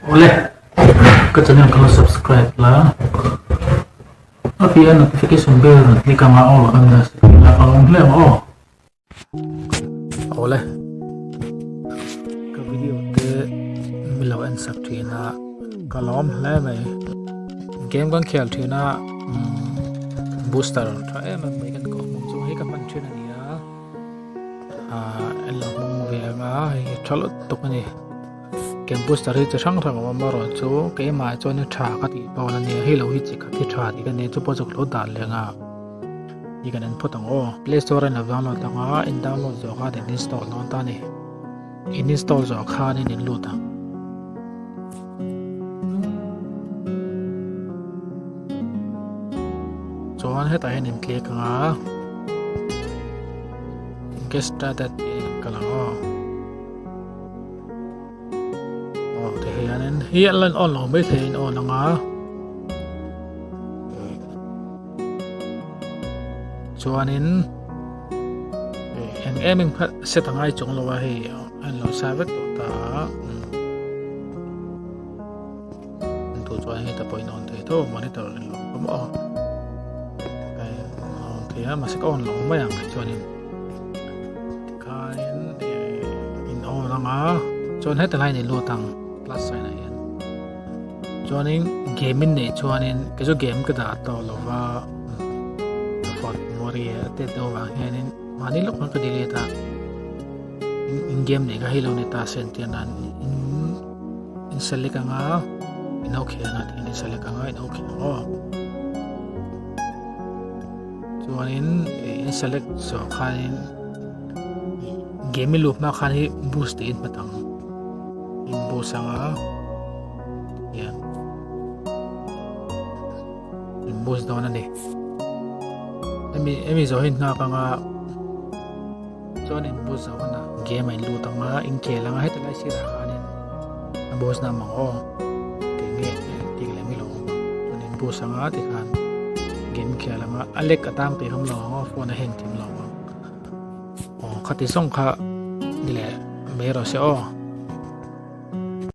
Awle ka channel kha lo subscribe la a piah notification bell rawn click anga aw kan la ka awm hle ang aw. Awle ka video te min lo en sak thin a ka lawm hle mai game kan khel thin a booster tha em em mai kan kawh hmang chu hei ka hman thin a ni a ah en lo hmang ve ang a hei hi tha lutuk a ni game booster hi chi hrang hrang a awm amaherawh chu keimah chuan tha ka tih pawh a nia hei lo hi chi khat hi tha tih ka nia chu pawh chu ka lo dan leh ang a. Hi kan en phawt ang aw. Play Store a in lo download ang a, in download zawh khan in install dawn ta a ni. In install zawh khan in in lut ang. Chuan hetah hian in click ang a. Get started tih in kal ang aw. Aw ti hianin hi a lan on lo mai thei in on ang a. Chuanin eng em em kha set a ngai chung lo a hei a in lo sa vek tawh ta a tu chuan hei ta pawh in on thei tho monitor in lo awm aw on thei a mahse ka on lo mai ang chuanin tikhain in on anga chuan heta lai in lut ang plus sign ah hian. Chuanin game in neih chuanin kei chu game ka dah tawh lo va ka phone memory a tet deuh avang hianin mahni lawk khan ka delete a in game neih kha hei lo ni ta se an tia nan in in select anga in ho khel anga tiin in select anga in ho khel ang aw chuanin in select zawh khanin game i luh hma khan hi boost tih in hmet ang. In boost anga hian in boost dawn a ni hemi hemi zawh hi nghak anga chuan in boost zawh hunah game a in lut anga in khel anga heti lai sirah khanin a boost na mang aw tih nge tih leh mi lo awm ang chuan in boost anga tikhan game khel anga a lek a tang tih awm lo ang aw phone a heng thim lo ang. Aw khati zawng kha ni leh mai rawh se aw.